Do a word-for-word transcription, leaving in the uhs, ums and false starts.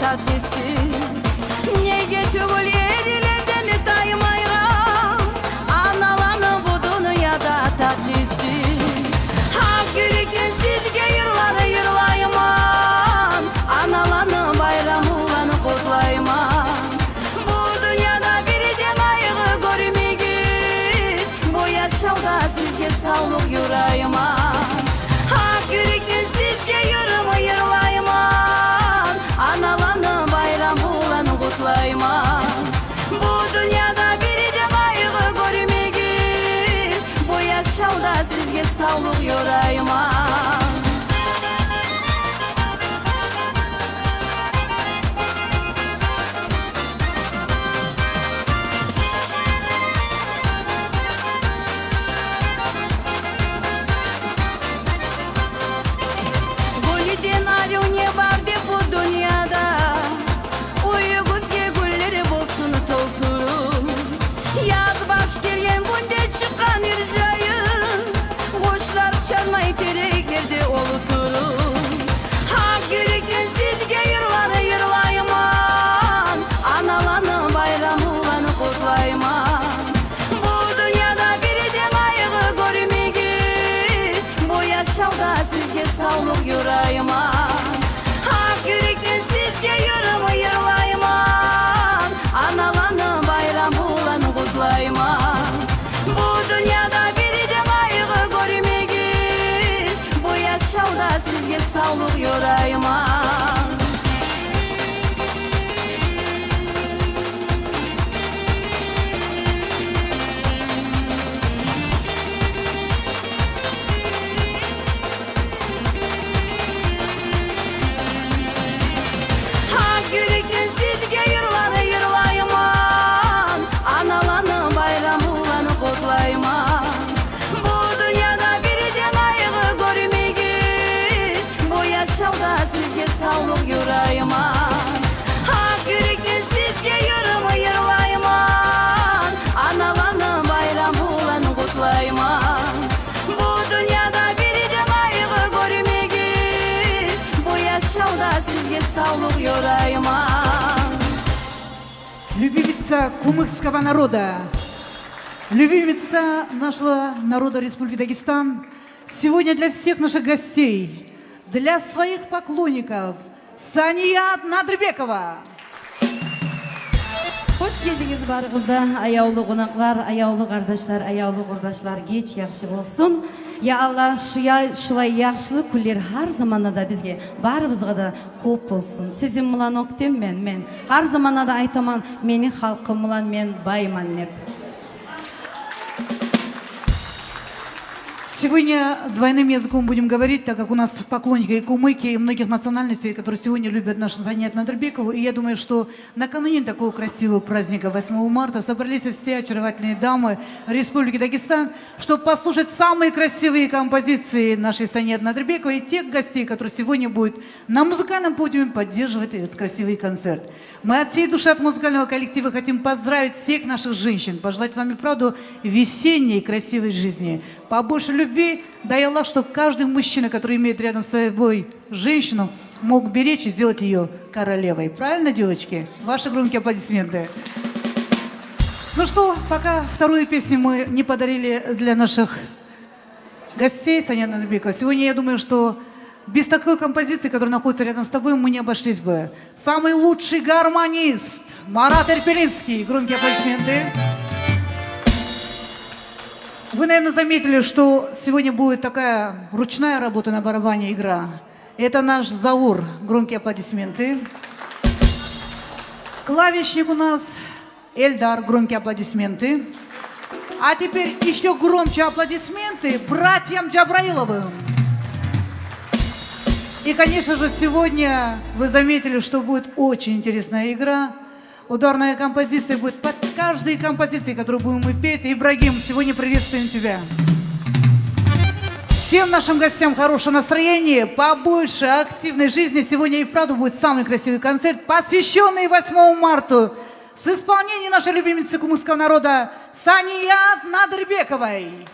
татлиси. Неге тюгюл эрлерден таймайгъан аналаны бу дюньяда татлиси. Гьакъ юрекден сизге йырлар йырлайман, аналаны байрам булан къутлайман. Бу дюньяда бир де къайгъы гёрмегиз, бу яшавда сизге савлукъ ёрайман. Гьакъ юрекден сизге йырым йырлайман, аналаны байрам булан къутлайман. Бу дюньяда бир де къайгъы гёрмегиз, бу яшавда сизге савлукъ ёрайман. Гюлден арив не бар деп бу дюньяда, уьюгюзге гюллер болсун толтуруп. Яз баш гелген гюнде чыкъгъан иржайып, къушлар чалмай тереклерде олтуруп. Гьакъ юрекден сизге йырлар йырлайман, аналаны байрам булан къутлайман. Бу дюньяда бир де къайгъы гёрмегиз, бу яшавда сизге савлукъ ёрайман. Гьакъ юрекден сизге йырым йырлайман, аналаны байрам булан къутлайман. Бу дюньяда бир де къайгъы гёрмегиз, бу яшавда сизге савлукъ ёрайман. Гьакъ юрекден сизге йырлар йырлайман, аналаны байрам булан къутлайман. Бу дюньяда бир де къайгъы гёрмегиз, бу яшавда сизге савлукъ ёрайман. Гьакъ юрекден сизге йырым йырлайман, аналаны байрам булан къутлайман. Бу дюньяда бир де къайгъы гёрмегиз, бу яшавда сизге савлукъ ёрайман. Любимица кумыкского народа, любимица нашего народа Республики Дагестан. Сегодня для всех наших гостей, для своих поклонников, Саният Надырбекова. Хош гелдигиз барыгъыз да, аявлу къонакълар, аявлу къардашлар, аявлу къурдашлар, геч яхшы болсун. Я Аллагь, шу я-, шулай яхшылы кюнлер гьар заманда да бизге, барыбызгъа да кёп болсун. Сизин булан оьктеммен мен. Гьар заманда да айтаман, мени халкъым булан мен байман деп. Сегодня двойным языком будем говорить, так как у нас поклонники и кумыки, и многих национальностей, которые сегодня любят нашу Саният Надырбекову. И я думаю, что накануне такого красивого праздника, восьмого марта, собрались все очаровательные дамы Республики Дагестан, чтобы послушать самые красивые композиции нашей Саният Надырбековой и тех гостей, которые сегодня будут на музыкальном подиуме поддерживать этот красивый концерт. Мы от всей души, от музыкального коллектива хотим поздравить всех наших женщин, пожелать вам и вправду весенней красивой жизни, побольше любви. Дай Аллах, чтоб каждый мужчина, который имеет рядом с собой женщину, мог беречь и сделать её королевой. Правильно, девочки? Ваши громкие аплодисменты. Ну что, пока вторую песню мы не подарили для наших гостей, Саният Надырбекова. Сегодня, я думаю, что без такой композиции, которая находится рядом с тобой, мы не обошлись бы. Самый лучший гармонист Марат Эрпелинский. Громкие аплодисменты. Вы, наверное, заметили, что сегодня будет такая ручная работа на барабане, игра. Это наш Заур. Громкие аплодисменты. Клавишник у нас Эльдар, громкие аплодисменты. А теперь ещё громче аплодисменты братьям Джабраиловым. И, конечно же, сегодня вы заметили, что будет очень интересная игра. Ударная композиция будет под каждой композицией, которую будем мы петь. Ибрагим, сегодня приветствуем тебя. Всем нашим гостям хорошего настроения, побольше активной жизни. Сегодня и вправду будет самый красивый концерт, посвящённый восьмому марту. С исполнением нашей любимицы кумыкского народа Саният Надырбековой.